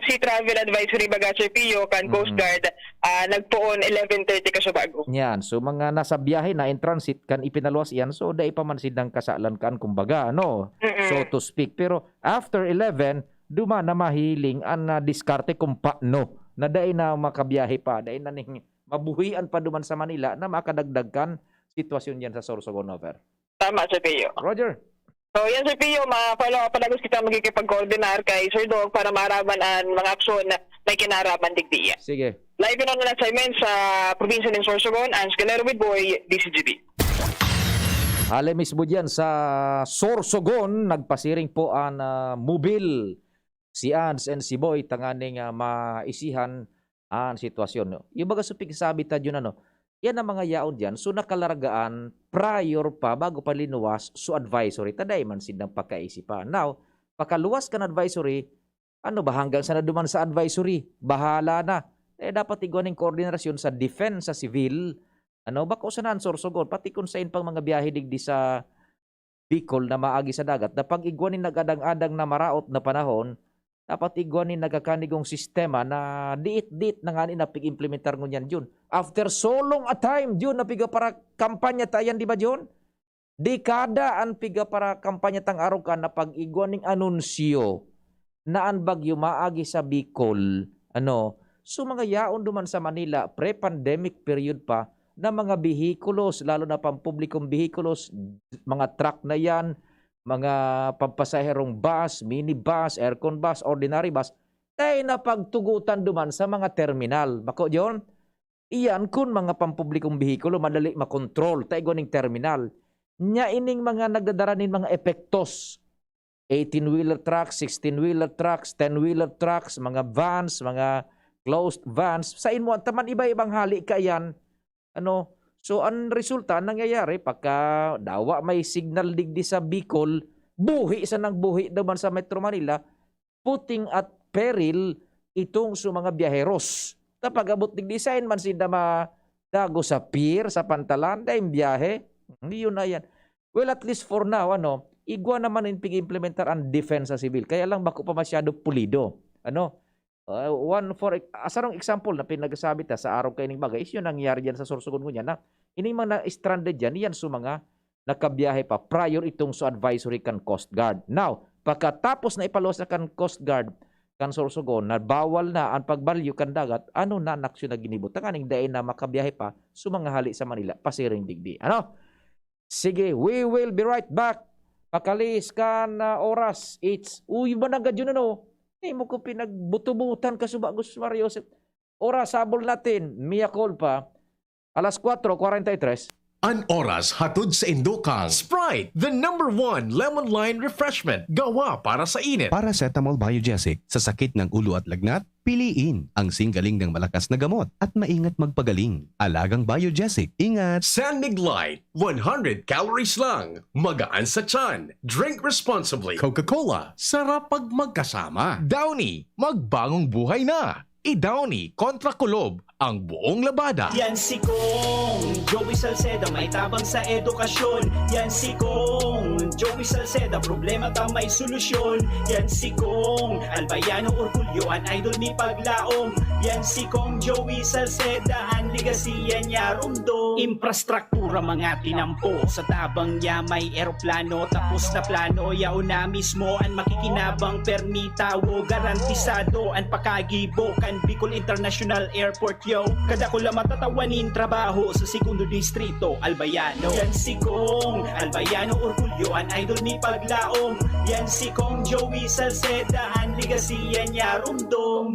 si travel advisory baga, Sir Pio, kan Coast Mm. Guard, ah, nagpoon eleven thirty kasubago. Yan. So, mga nasa biyahe na in transit, kan ipinaluwas yan, so, dai pa man sindang kasalan kan, kumbaga, ano, Mm-mm. so to speak. Pero after eleven, duman na mahiling an, ah, diskarte kung paano na dai na makabiyahe pa, dai na ning mabuhian pa duman sa Manila na makadagdag kan sitwasyon diyan sa Sorsogon, over. Tama, Sir Pio. Roger. So, yan, Sir Pio, ma-follow up pa na gusto kita magkikipag-coordinar kay Sir Doc para maaraman an mga aksyon na may kinaraman digdi. Sige. Live in on assignment sa probinsya ng Sorsogon, Ange Calero with Boy, D Z G B. Hale mismo diyan sa Sorsogon, nagpasiring po an, ah, Mobil, si Ans and si Boy, tanganing, ah, maisihan an sitwasyon, no? Yung baga sa pigsabi ta diyan, ano, yan ang mga yaon diyan. So, nakalargaan prior pa, bago pa linuwas, so advisory, ta dai man sindang pagkaisipan. Now, pakaluwas kan advisory, Ano ba, hanggang sa naduman sa advisory, bahala na. Eh, dapat igwa ning koordinasyon sa defense, sa civil. Ano, bako sana an Sorsogon, pati kun sain pang mga biyahe digdi sa Bicol na maagi sa dagat, na pag igwa nin nag-adang-adang na maraot na panahon, dapat igwa nin nagkakanigong sistema na diit-diit na ngani na pig-implementar ngunyan Jun. After so long a time, Jun, na piga para kampanya ta yan, di ba, Jun? Dekada an piga para kampanya tang arog ka na pag-igwa ning anunsyo na an bagyo maagi sa Bicol, ano, so mga yaon duman sa Manila, pre-pandemic period pa, na mga behikulos, lalo na pampublikong behikulos, mga truck na yan, mga pampasaherong bus, minibus, aircon bus, ordinary bus, tayo na pagtugutan duman sa mga terminal. Bako, John? Iyan kun mga pampublikong behikulo, madali makontrol, ta igwa ning terminal. Nya ining mga nagdadara nin mga epektos, eighteen-wheeler trucks, sixteen-wheeler trucks, ten-wheeler trucks, mga vans, mga closed vans, sa inmo, taman iba-ibang hali kaiyan. Ano? So, ang resulta, ang nangyayari, pagka dawa may signal digdi sa Bicol, buhi sa nang buhi naman sa Metro Manila, putting at peril itong sa mga biyaheros. Kapag abot digdi, sain man sinda madago sa pier, sa pantalan, dahil biyahe. Hindi yun na yan. Well, at least for now, ano, igwa naman in pig-implementar ang defense sa civil. Kaya lang bako pa masyado pulido. Ano? Uh, one for, ah, sarong example na pinagsabi ta sa araw kaining bagay is yun nangyari dyan sa Sorsogon ngunyan na ining mga na-stranded dyan, yan sa mga nakabiyahe pa prior itong sa advisory kan Coast Guard. Now, pagkatapos na ipaluwas na kan Coast Guard, kan Sorsogon, na bawal na ang pagbalyo kan dagat, ano na an aksyon na ginibo? Tanganing dai na makabiyahe pa sa mga hali sa Manila, pasiring digdi. Ano? Sige, we will be right back. Pakalihis kan, ah, oras, it's, uy, ba na gad yun, ano? Di mo ko pinagbutubutan ka, suba, Gus Mario Joseph. Oras, habol natin, mea culpa. Alas kwatro kwarenta y tres. An oras hatod sa indo kan Sprite, the number one lemon lime refreshment, gawa para sa init. Paracetamol Biogesic, sa sakit ng ulo at lagnat, piliin ang singgaling ng malakas na gamot at maingat magpagaling. Alagang Biogesic, ingat! San Mig Light, one hundred calories lang, magaan sa tiyan, drink responsibly. Coca-Cola, sarap pag magkasama. Downy, magbagong buhay na. I-Downy kontra kulob ang buong labada. Yan si Kong Joey Salceda, may tabang sa edukasyon. Yan si Kong Joey Salceda, problema ta may solusyon. Yan si Kong Albayano Orgulyo, an idol mi paglaom. Yan si Kong Joey Salceda, an legacy yan niya rumdom. Infrastruktura mga tinampo, sa tabang niya may eroplano. Tapos na plano, yaon na mismo an makikinabang. Permi tawo, garantisado an pakagibo kan Bicol International Airport, yo. Kadakula matatawa nin trabaho sa Segundo Distrito, Albayano. Yan si Kong Albayano Orgulyo, an idol mi paglaom. Yan si Kong Joey Salceda, an legacy yan niya rumdom.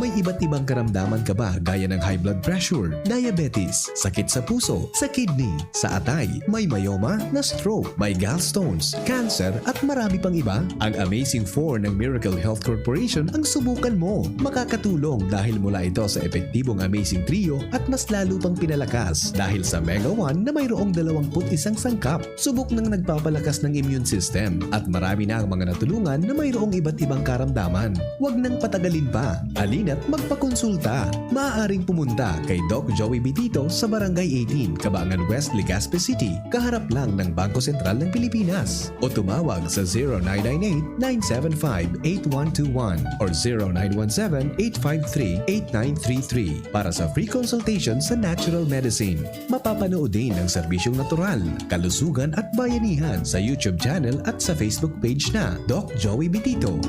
May iba't ibang karamdaman ka ba, gaya ng high blood pressure, diabetes, sakit sa puso, sa kidney, sa atay, may myoma, na-stroke, may gallstones, cancer, at marami pang iba? Ang Amazing four ng Miracle Health Corporation ang subukan mo. Makakatulong dahil mula ito sa epektibong Amazing Trio at mas lalo pang pinalakas dahil sa Mega one na mayroong dalawampu't isang sangkap. Subok ng nagpapalakas ng immune system at marami na ang mga natulungan na mayroong iba't ibang karamdaman. Huwag nang patagalin pa. Halina't magpakonsulta. Maaaring pumunta kay Doc Joey Bitito sa Barangay eighteen, Cabangan West, Legazpi City, kaharap lang ng Bangko Sentral ng Pilipinas. O tumawag sa zero nine nine eight, nine seven five, eight one two one or zero nine one seven, eight five three, eight nine three three para sa free consultation sa natural medicine. Mapapanood din ang serbisyong natural, kalusugan at bayanihan sa YouTube channel at sa Facebook page na Doc Joey Bitito.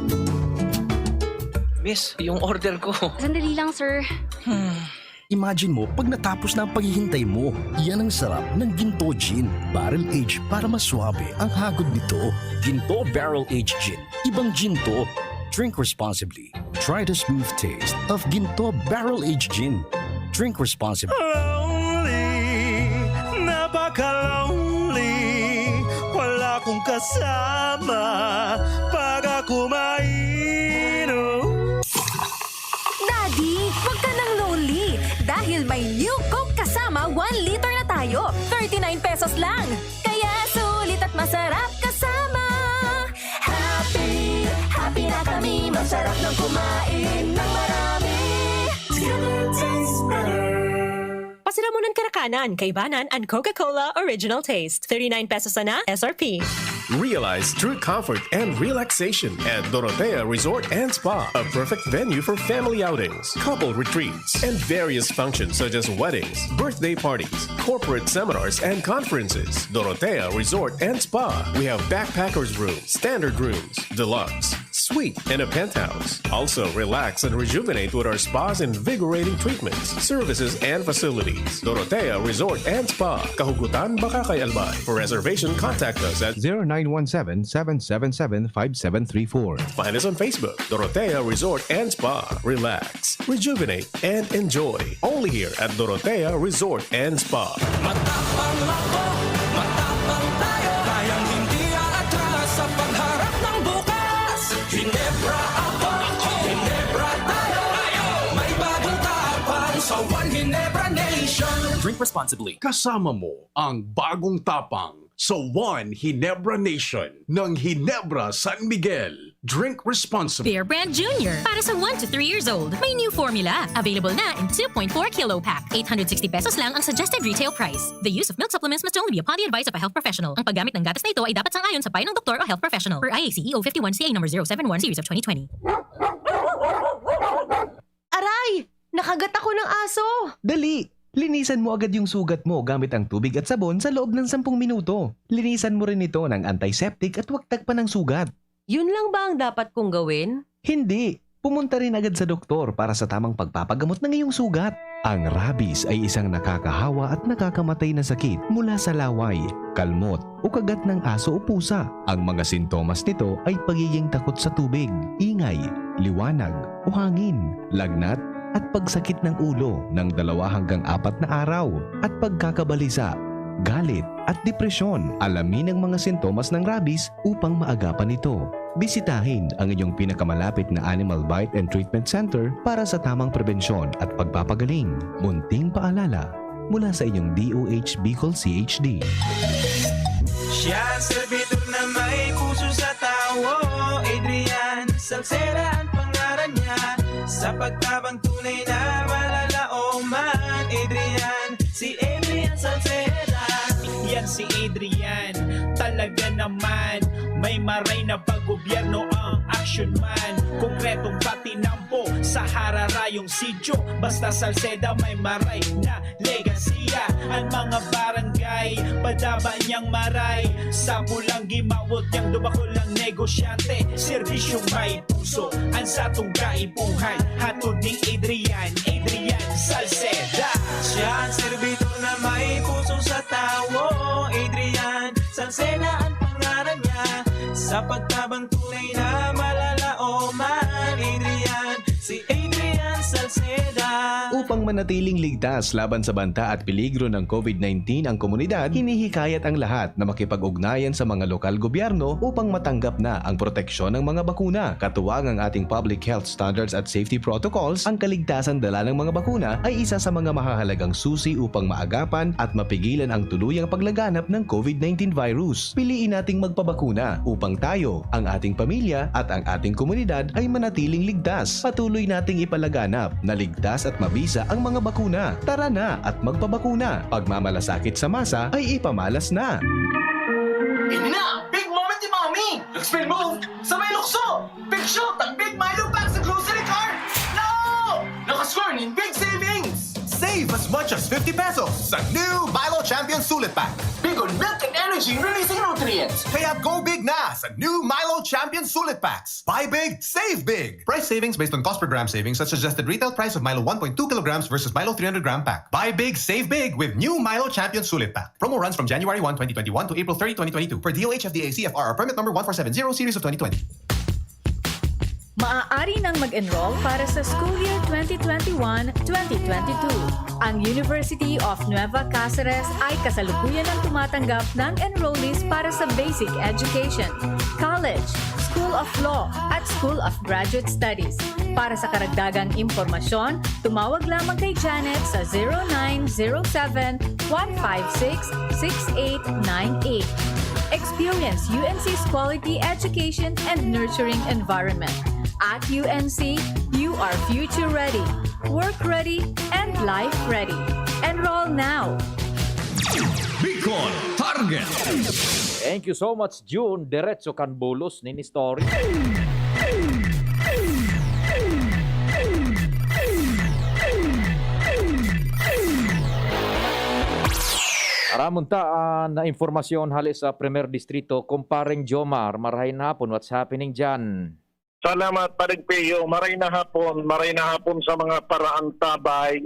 Miss, yung order ko. Sandali lang, sir. Hmm. Imagine mo, pag natapos na ang paghihintay mo, yan ang sarap ng Ginto Gin. Barrel aged para mas suabe ang hagod nito. Ginto Barrel Aged Gin. Ibang gin to. Drink responsibly. Try the smooth taste of Ginto Barrel Aged Gin. Drink responsibly. Lonely, napaka-lonely. Wala akong kasama pag ako mainom. Daddy, wag ka nang lonely dahil may New Coke Kasama one liter na tayo. Thirty-nine pesos lang. Kaya sulit at masarap kasama. Happy, happy na Sarap ng kumain ng marami. Together tastes better. Pasiramunan Karakanan, Kaibanan, and Coca-Cola Original Taste. Thirty-nine pesos sana, S R P. Realize true comfort and relaxation at Dorotea Resort and Spa, a perfect venue for family outings, couple retreats, and various functions such as weddings, birthday parties, corporate seminars, and conferences. Dorotea Resort and Spa. We have backpackers room, standard rooms, deluxe, suite, and a penthouse. Also, relax and rejuvenate with our spa's invigorating treatments, services, and facilities. Dorotea Resort and Spa, Kahugutan, Bacacay, Albay. For reservation, contact us at zero nine one seven, seven seven seven, five seven three four. Find us on Facebook, Dorotea Resort and Spa. Relax, rejuvenate, and enjoy. Only here at Dorotea Resort and Spa. Matapang ako, matapang tayo. Kayang hindi aatras sa pagharap ng bukas. Ginebra ako, Ginebra tayo. May bagong tapang sa One Ginebra Nation. Drink responsibly. Kasama mo ang bagong tapang sa One Ginebra Nation ng Ginebra San Miguel. Drink responsibly. Bear Brand Junior para sa one to three years old. May new formula. Available na in two point four kilo pack. Eight hundred sixty pesos lang ang suggested retail price. The use of milk supplements must only be upon the advice of a health professional. Ang paggamit ng gatas na ito ay dapat sang-ayon sa payo ng doktor o health professional. Per I A C E O fifty-one C A number zero seven one series of twenty twenty. Aray! Nakagat ako ng aso! Dali! Linisan mo agad yung sugat mo gamit ang tubig at sabon sa loob ng sampung minuto. Linisan mo rin ito ng antiseptic at huwag tagpan ng sugat. Yun lang ba ang dapat kong gawin? Hindi! Pumunta rin agad sa doktor para sa tamang pagpapagamot ng iyong sugat. Ang rabies ay isang nakakahawa at nakakamatay na sakit mula sa laway, kalmot, o kagat ng aso o pusa. Ang mga sintomas nito ay pagiging takot sa tubig, ingay, liwanag, o hangin, lagnat, at pagsakit ng ulo ng dalawa hanggang apat na araw, at pagkakabalisa, galit, at depresyon. Alamin ang mga sintomas ng rabies upang maagapan ito. Bisitahin ang inyong pinakamalapit na Animal Bite and Treatment Center para sa tamang prebensyon at pagpapagaling. Munting paalala mula sa inyong D O H Bicol C H D. Siya ang servidor na may puso sa tawo, Adrian Salceda ang pangaran niya. Sa pagtabang tunay na malalaoman, Adrian, si Adrian Salceda. Yan si Adrian, talaga naman. May maray na paggobyerno ang action man. Konkretong patinampo sa hararayong sityo. Basta Salceda may maray na legasiya. Ang mga barangay, padaba niyang maray. Sa pulang gimawot niyang dumakol ang negosyante. Serbisyong may puso, ang satong kaipuhan. Hatod ni Adrian, Adrian Salceda. Siya ang servidor na may puso sa tawo. Adrian Salceda ang pangalan niya. Sa pagtabang tunay na malalaoman, Adrian, si Adrian Salceda. Upang manatiling ligtas laban sa banta at peligro ng COVID nineteen ang komunidad, hinihikayat ang lahat na makipag-ugnayan sa mga lokal gobyerno upang matanggap na ang proteksyon ng mga bakuna. Katuwang ang ating public health standards at safety protocols, ang kaligtasan dala ng mga bakuna ay isa sa mga mahahalagang susi upang maagapan at mapigilan ang tuluyang paglaganap ng COVID nineteen virus. Piliin nating magpabakuna upang tayo, ang ating pamilya at ang ating komunidad ay manatiling ligtas. Patuloy nating ipalaganap na ligtas at mabisa ang mga bakuna. Tara na at magpabakuna. Pagmamalasakit sa masa ay ipamalas na. Ini na ang big moment ni Mommy! Expel move sa may lukso! Big shoot ang Big Milo Pack sa grocery cart! No! Nakascore nin big savings! Save as much as fifty pesos sa new Milo Champion Sulit Pack. Big on milk and energy releasing nutrients. Kaya go big na sa new Milo Champion Sulit Packs. Buy big, save big. Price savings based on cost per gram savings at suggested retail price of Milo one point two kilograms versus Milo three hundred gram pack. Buy big, save big with new Milo Champion Sulit Pack. Promo runs from January one, twenty twenty-one to April thirty, twenty twenty-two, per D O H F D A C F R R permit number one four seven zero series of twenty twenty. Maaari nang mag-enroll para sa school year twenty twenty-one, twenty twenty-two. Ang University of Nueva Caceres ay kasalukuyan ang tumatanggap ng enrollees para sa basic education, college, School of Law, at School of Graduate Studies. Para sa karagdagang impormasyon, tumawag lamang kay Janet sa zero nine zero seven, one five six, six eight nine eight. Experience U N C's quality education and nurturing environment. At U N C, you are future ready, work ready, and life ready. Enroll now! Bicol Target. Thank you so much, June. Diretso kan bulos nin istorya. Aramon ta an impormasyon hale sa Primer Distrito, Kumpareng Jomar. Marahay na hapon, what's happening diyan? Salamat, Paring Pio. Maray na hapon, maray na hapon sa mga paraantabay.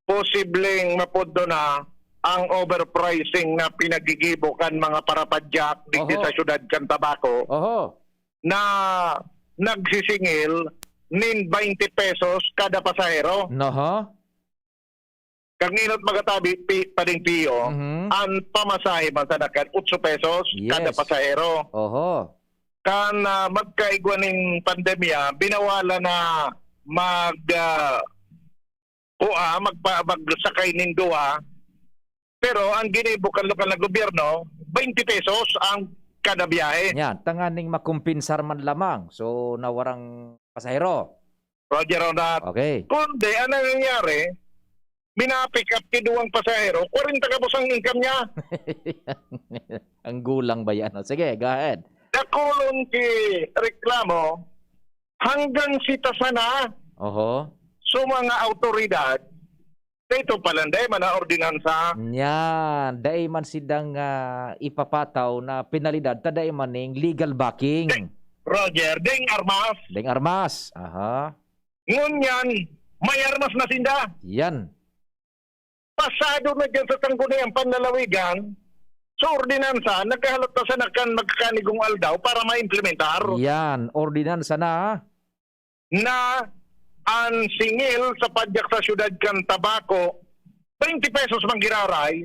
Posibleng mapudno na ang overpricing na pinagigibo kan mga parapadyak digdi Oho. sa siyudad kan Tabaco Oho. na nagsisingil nin twenty pesos kada pasahero. Naha? Kang inot magatabi, pi-, Paring Pio, Mhm. ang pamasahe man sana kan otso pesos kada Yes. pasahero. Oho. Kan, ah, magkaigwa ning pandemya, binawalan na mag, ah, kua, magpa-, magsakay nin duwa. Pero ang ginibo kan lokal na gobyerno, twenty pesos ang kada biyahe. Yan, tanganing makumpensar man lamang. So, nawarang pasahero. Roger Ronald. Okay. Kundi, ang nangyayari, mina-pick up ki duwang pasahero, kwarenta gabos ang income niya. Ang gulang ba yan? O, sige, go ahead. Dakulon ki reklamo, hanggang sita sana Oho. sa mga awtoridad, dito palanday man ang ordinansa. Yan. Dai man sidang, ah, ipapataw na penalidad, ta dai man ning legal backing. Di-, Roger, ding armas. Ding armas. Aha. Ngunyan, may armas na sinda. Yan. Pasado na dyan sa Sangguniang Panlalawigan, sa ordinansa, nagkahalat na sana kan magkakanigong aldaw para maimplementar. Yan, ordinansa na. Na ang singil sa padyak sa siyudad kan Tabaco, twenty pesos man giraray,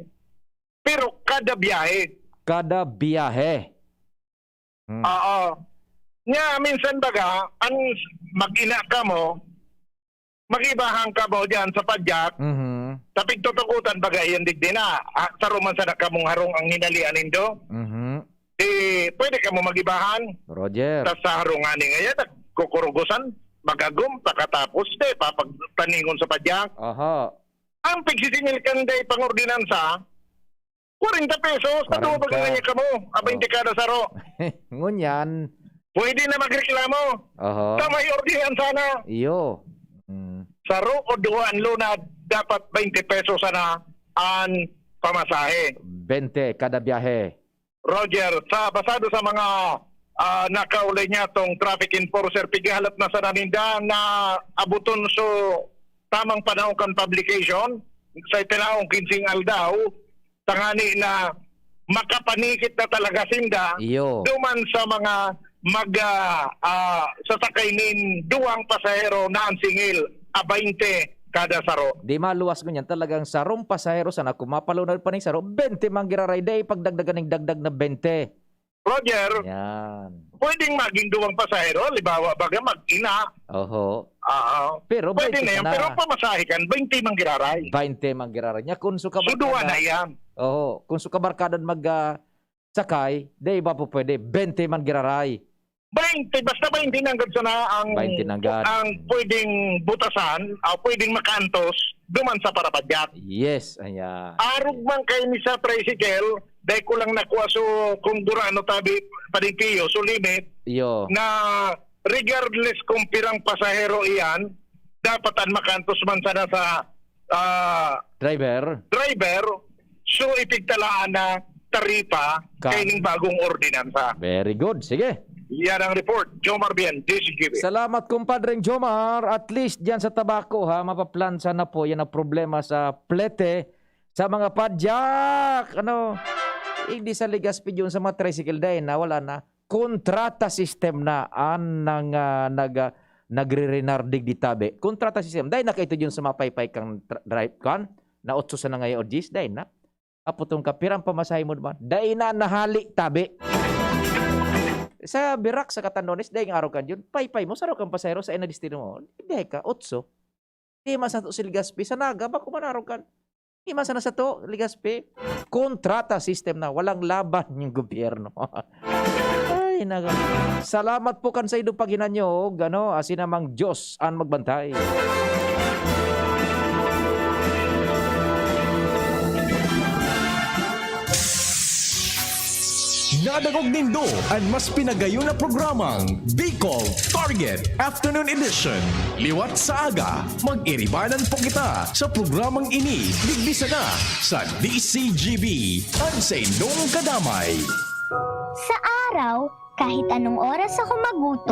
pero kada biyahe. Kada biyahe. Hmm. Oo. Nya, minsan baga, ang mag-ina kamo, mag-ibahan kamo diyan sa padyak, Mhm. sa pigtutugotan baga, iyan digdi na. Ah, saro man sana kamong harong ang hinalian nindo. Mhm. Di, pwede kamo mag-ibahan. Roger. Tas sa harong ngani ngayon, nagkukurugusan, mag-agom, pakatapos, di, papagtaningon sa padyak. Aha. Ang pigsisingil kan day pang-ordinansa, kwarenta pesos, Kwarenta. Tatuwa ba kanya kamo? Ah, Oh. twenty kada saro. Ngunyan. Pwede na magreklamo. Oho. Ta may ordinansa na. Iyo. Mm. Saro o duwa ang lunad, dapat twenty pesos sana ang pamasahe. Bente kada biyahe. Roger, sa, basado sa mga, ah, nakaulay niya tong traffic enforcer, pighalat na sana ninda na abuton so tamang panahon kan publication, sa itinaong kinsing aldaw, tangani na makapanikit na talaga sinda Iyo. duman sa mga mag, ah, ah, sasakay nin duwang pasahero na ang singil a baynte kada saro. Di maluwas ngunyan, talagang sarong pasahero sana, kung mapalunad pa ning saro, bente man giraray, di pagdagdagan ning dagdag na bente. Roger, Yan. pwedeng maging duwang pasahero, halimbawa, baga mag-ina. Oho. Oo. Pero Pwede baynte na yan, sana. pero pamasahe kan, baynte man giraray. Baynte man giraray. Nya, kung so Suduan kabarkada, na yan. Oho. Kung so kabarkada mag, ah, sakay, di ba po pwede? Baynte man giraray. Baynte, basta baynte nanggad sana ang, Baynte nanggad. ang pwedeng butasan, ah, pwedeng makaantos, duman sa parapadyak. Yes, ayan. Arog man kay ni sa tricycle, dahil ko lang nakuha so kung gurano tabi, Paring Pio, so limit Iyo. na regardless kung pirang pasahero iyan, dapat ang makantos man sana sa, ah, Driver. driver, so ipigtalaan na taripa Ka- kaining bagong ordinansa. Very good. Sige. Yan ang report. Jomar Bien, D Z G B. Salamat, kumpadreng Jomar. At least dyan sa Tabaco, ha, mapaplansa na po. Yan ang problema sa plete, sa mga padyak. Ano? Hindi sa Legazpi yun, sa mga tricycle dahil na wala na. Kontrata system na an nang, ah, nag, ah, nagre-renar digdi tabi. Kontrata system. Dai na kaito yun sa mapaypay kang tra-, drive kan, na otso sa nangayo o diyes, dai na. Apotong ka, pirang pamasahe mo naman? Dai na, nahali tabi. Sa Birak, sa Catandones, dai nga araw kan yun. Paypay mo, saro kang pasahero sa ina destino mo. Dai ka, otso. Di man sa to si Legazpi, sa Naga, bako man araw kan. Di man sana sa to, Legazpi. Kontrata system na, walang laban yung gobyerno. Ay, Ay, naga-, salamat po kan saindong paghinanyog, ano, asin namang Diyos an magbantay. Nadangog nindo an mas pinagayon na programang Bicol Target Afternoon Edition. Liwat sa aga, mag-iribanan po kita sa programang ini, digdi sana sa D C G B, an saindong kadamay. Sa araw, kahit anong oras ako magutom,